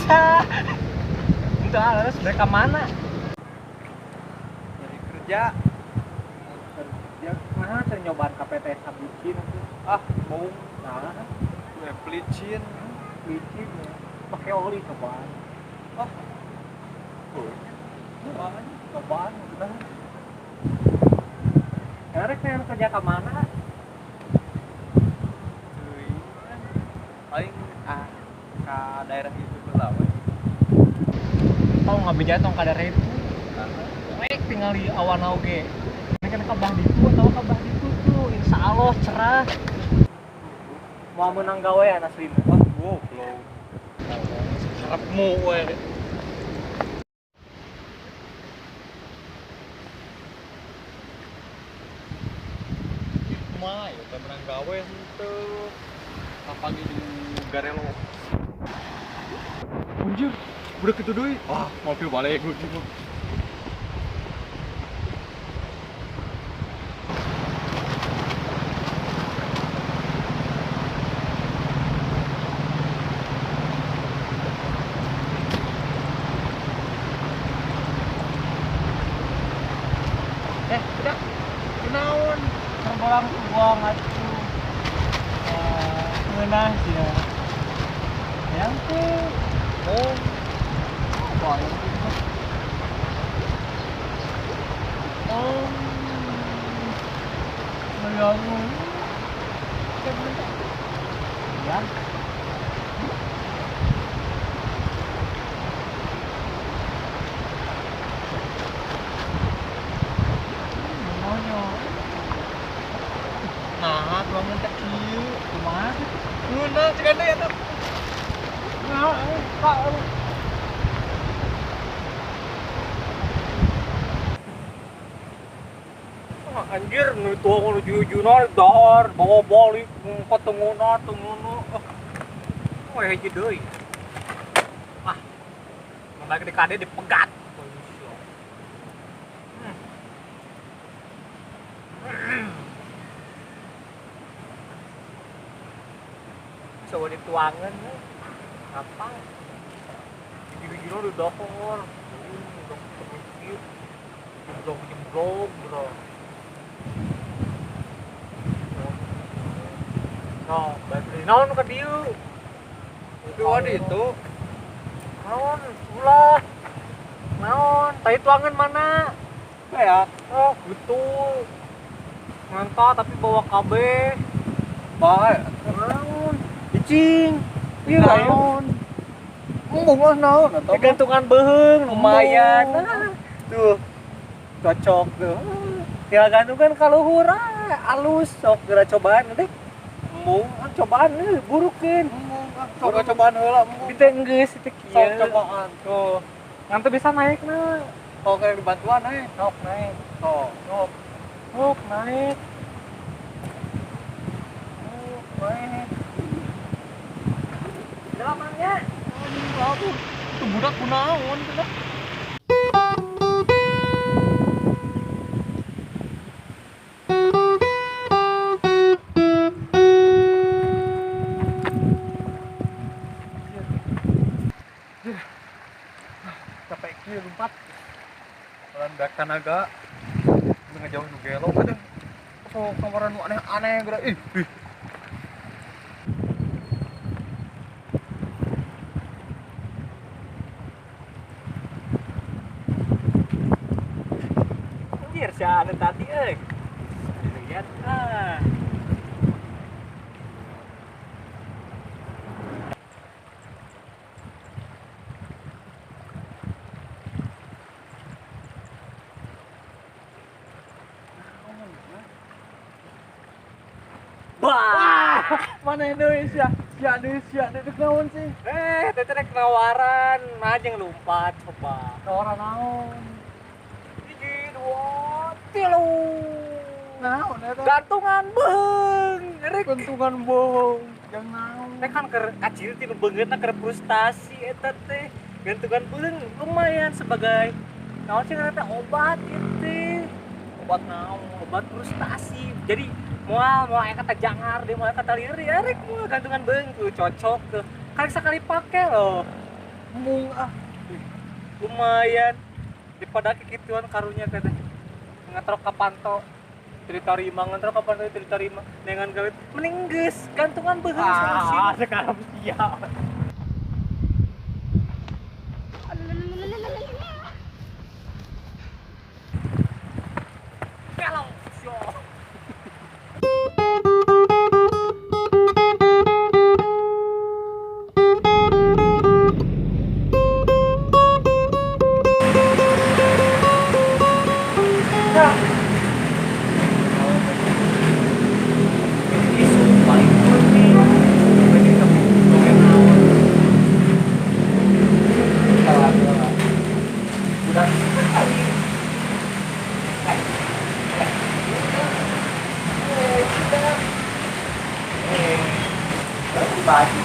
Bisa. Itu harus mereka mana? Nyari kerja. Kerja mana cari nyobaan KPTS licin tuh. Ah, mau Nah, gue pelicin. Licin ya. Pakai oli cobaan. Ah. Oh. Cobaan, cobaan udah. Erek yang kerja ke mana? Paling ke daerah itu pertama. Tong nggak tong ke daerah itu. Rek tinggal di awan oge. Ini kan kabah ditu atau kabah ditu tuh, insya Allah cerah. Mau menang gawean aslina. Wah, goblok. Karepmu we. Mah, ya teh menang gawe henteu. Pagi di garelo. Anjir, budak kitu deui. Wah, mobil balik gua. Udah. Kunaon? Terbolang buang atuh. Ngeunah sih ya. Yang tuh. Oh. Bayang tuh. Oh. Bayang. Ya. Nah, tuangan teh kieu. Kumaha sih? Ngeunah ceuk deui eta. Nah, Pak. Ah, anjir, nu tuang nu jujuna dahar, bawa balik patunguna tungunu. Oh, hiji deui. Ah. Balik di kade dipegat. Coba dituangan apa? Gini-gini udah dahar, udah kemikir, jemblong-jemblong gitu. No, balik naon ka dieu? Tapi wadi itu. Naon, ulah. Naon, tadi tuangan mana? Kayak, oh betul. Mantap tapi bawa KB. Bae. Naon? Icing. Iya naon? Embung lah naon atau gantungan beuheung lumayan. Nah, tuh. Cocok tuh. Tinggal gantungan ka luhur, alus sok geura cobaan deh. Embung, cobaan burukeun. Embung, sok cobaan heula embung. Itu geus itu kieu. Sok cobaan. Tuh. Ngan teu bisa naik na. Oh, kayak dibantuan naik. Sok naik. Sok. Sok. Sok naik. Sok naik. Dalamannya. Aduh, itu budak kunaon cenah. Capek kieu lompat. Jalan beak tanaga. Ngejauh nu gelo aduh. Sok kamaran nu aneh-aneh geura. Ih, ih. Anjir, si anu tadi euy. Lihat ah. Wah, mana Indonesia? Sia deui, sia deui naon sih? Teh rek nawaran, mah jeung lompat coba. Nawaran naon? 1, 2, 3. Naon eta? Gantungan beuheung. Rek gantungan bohong. Jang naon? Teh kan keur kacil tinu beungeutna keur frustasi eta teh. Gantungan beuheung lumayan sebagai naon sih ngaranna obat ieu teh. Obat naon? Obat frustasi. Jadi moal aya kata jangar deh, moal kata lieur ya rek moal gantungan beuheung tuh cocok tuh. Kali sekali pake loh. Embung ah. Lumayan daripada kikituan karunya teh. Ngetrok ka panto. Teu ditarima, ngetrok ka panto teu ditarima. Dengan gawe mending geus gantungan beuheung solusi. Ah, sekarang siap. Kalau sio. Isu paling penting. Penting tapi naon. Udah. Baju.